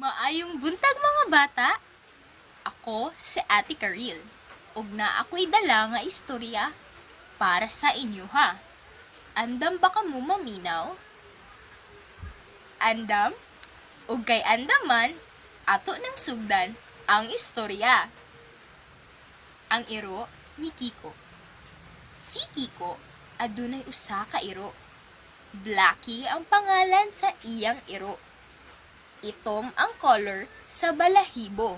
Maayong buntag, mga bata. Ako si Ate Karil. Ug naa ako'y dala nga istorya para sa inyo ha. Andam ba kamo maminaw? Andam? Ug kay andam man, ato nang sugdan ang istorya. Ang iro ni Kiko. Si Kiko adunay usa ka iro. Blackie ang pangalan sa iyang iro. Itom ang color sa balahibo.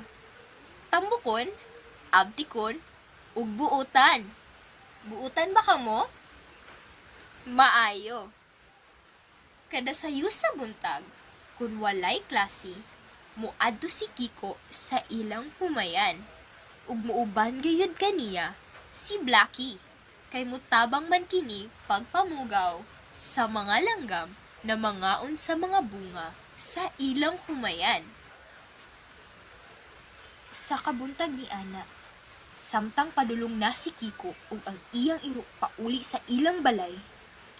Tambukon, abtikon, ug buutan. Buutan ba kamo? Maayo. Kada sayo sa buntag, kun walay klase, muadto si Kiko sa ilang humayan. Ug muuban gayud kaniya si Blackie kay mutabang man kini pagpamugaw sa mga langgam na mangaon sa mga bunga sa ilang humayan. Sa kabuntag ni ana, samtang padulong na si Kiko ug ang iyang iro pauli sa ilang balay,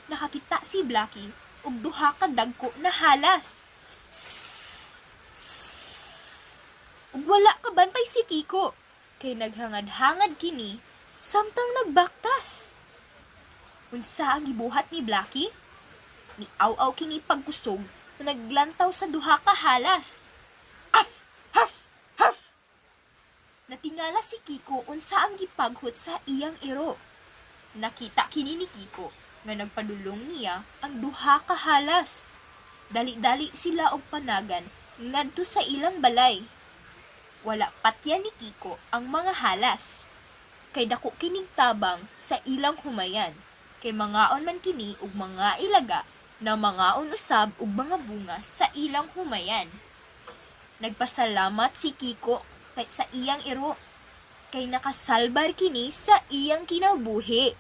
nakakita si Blackie og duha ka dagko na halas. Sss! Sss! Ug wala kabantay si Kiko kay naghangad-hangad kini samtang nagbaktas. Unsa ang gibuhat ni Blackie? Niaw-aw kini pagkusog na naglantaw sa duha ka halas. Af! Haf! Haf! Natingala si Kiko unsa ang gipaghot sa iyang iro. Nakita kini ni Kiko nga nagpadulong niya ang duha ka halas. Dali-dali sila og panagan ngadto sa ilang balay. Wala patya ni Kiko ang mga halas. Kay dako kinig tabang sa ilang humayan. Kay mangaon man kini og mga ilaga na mangaon usab og mga bunga sa ilang humayan. Nagpasalamat si Kiko kay sa iyang iro kay nakasalbar kini sa iyang kinabuhi.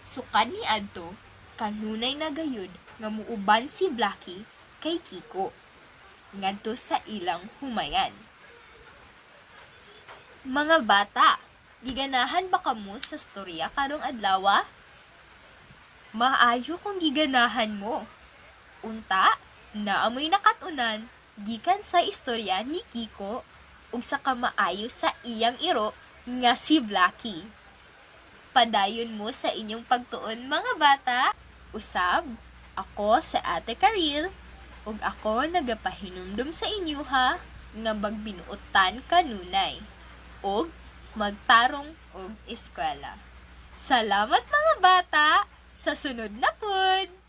Sukad ni adto, kanunay na gayud nga muuban si Blackie kay Kiko ngadto sa ilang humayan. Mga bata, giganahan ba kamo sa storya karong adlawa? Maayo kung giganahan mo. Unta, naa moy nakat-unan gikan sa istorya ni Kiko ug sa kamaayo sa iyang iro nga si Blackie. Padayon mo sa inyong pagtuon, mga bata. Usab, ako si Ate Karil ug ako nagapahinumdum sa inyo ha nga magbinuotan kanunay ug magtarong og eskwela. Salamat, mga bata! Sa sunod na pud!